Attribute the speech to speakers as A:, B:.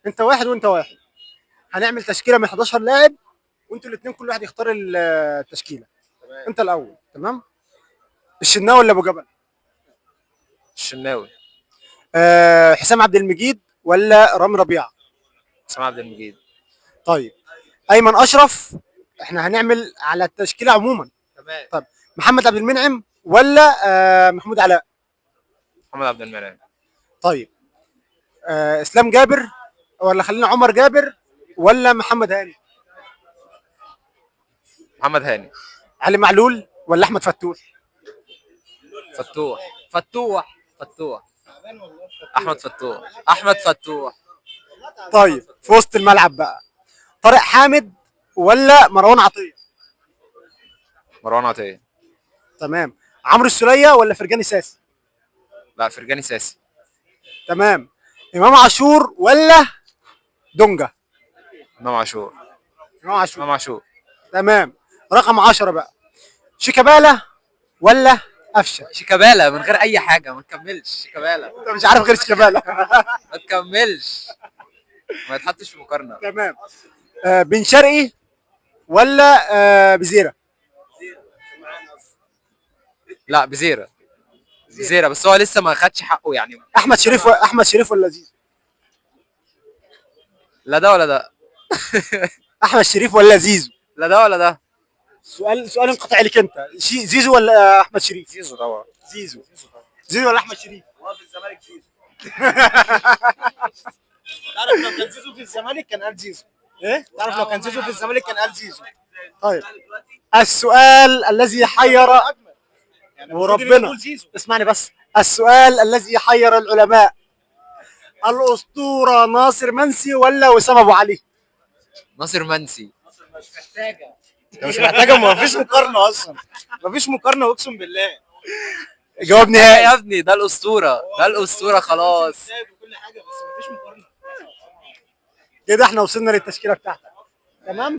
A: انت واحد وانت واحد. هنعمل تشكيله من 11 لاعب، وانتوا الاثنين كل واحد يختار التشكيلة.
B: تمام.
A: انت الاول. تمام. الشناوي ولا ابو جبل؟
B: الشناوي.
A: حسام عبد المجيد ولا رامي ربيعة؟
B: حسام عبد المجيد.
A: طيب، ايمن اشرف. احنا هنعمل على التشكيلة عموما.
B: تمام.
A: طب محمد عبد المنعم ولا محمود علاء؟
B: محمد عبد المنعم.
A: طيب، اسلام جابر ولا خلينا عمر جابر ولا محمد هاني؟
B: محمد هاني.
A: علي معلول ولا احمد فتوح؟
B: فتوح فتوح فتوح. احمد فتوح، احمد فتوح.
A: طيب، في وسط الملعب بقى، طارق حامد ولا مروان عطية؟
B: مروان عطية.
A: تمام. عمرو السولية ولا فرجاني ساسي؟
B: لا، فرجاني ساسي.
A: تمام. امام عاشور ولا دونجا؟
B: امام عاشور.
A: امام عاشور.
B: امام عاشور.
A: تمام. رقم 10 بقى، شيكابالا ولا قفشه؟
B: شيكابالا من غير اي حاجه، ما تكملش شيكابالا.
A: انت مش عارف غير شيكابالا.
B: ما تكملش، ما يتحطش في مقارنة.
A: تمام. بن شرقي ولا بزيره؟
B: لا، بزيره. بزيره، بس هو لسه ما خدش حقه يعني.
A: احمد شريف ولا زيزو؟
B: لا ده ولا ده.
A: احمد شريف ولا زيزو؟
B: لا ده ولا ده.
A: سؤال انقطع لك انت. زيزو ولا احمد شريف؟
B: زيزو طبعا.
A: زيزو. زيزو ولا احمد شريف؟
C: هو في الزمالك زيزو. تعرف لو كان زيزو في الزمالك كان قال زيزو.
A: ايه؟
C: تعرف لو كان زيزو في الزمالك كان قال زيزو.
A: طيب، السؤال الذي حير
C: يعني
A: وربنا.
C: نقول زيزو.
A: اسمعني بس، السؤال الذي حير العلماء، الأسطورة ناصر منسي ولا وسام أبو علي؟
B: ناصر منسي.
C: مش محتاجه، ما فيش مقارنة اصلا، ما فيش مقارنة اقسم بالله.
A: جواب
B: يا
A: نهائي.
B: ابني ده الاسطورة، ده الاسطورة خلاص.
C: كل حاجة بس ما فيش مقارنة.
A: كده احنا وصلنا للتشكيلة بتاعتك. تمام.